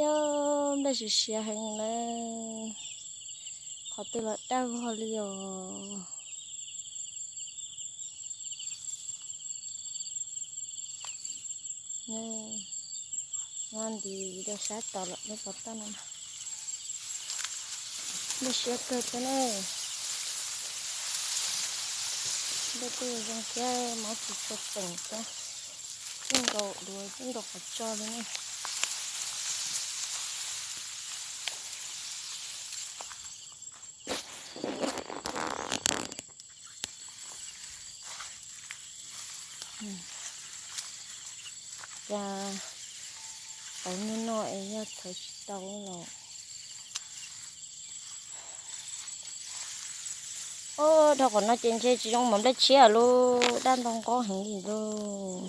Yog nplej siav siav heev na, qhov twg los daj vog li os. Nyob nti rau sab tod lawm, nyob tod toj no. Nplej siab kawg thiab na. Nplej kuj zoo thiab, mob tsis tshua tseem thiab. Tij nkaus duav tij nkaus qhov tso li na. Cas tau nyob no es yog thawv tsis tau los. Dhau qhov no ces ntshe tsis zoo mov nplej tshiab lawm, daj ntau nqob heev li lawm.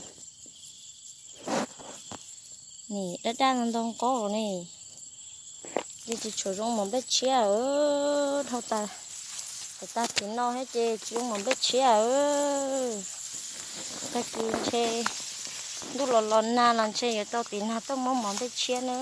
Nim daj daj ntau nqob ne, ces tsis tshua zoo mov nplej tshiab lawm. Dhau tas, tag kis no thiab ces tsis zoo mov nplej tshiab lawm. Tag kis ntshe ntuj los los nag los ntshe yuav tau tiv nag tuaj muab mov nplej tshiab na.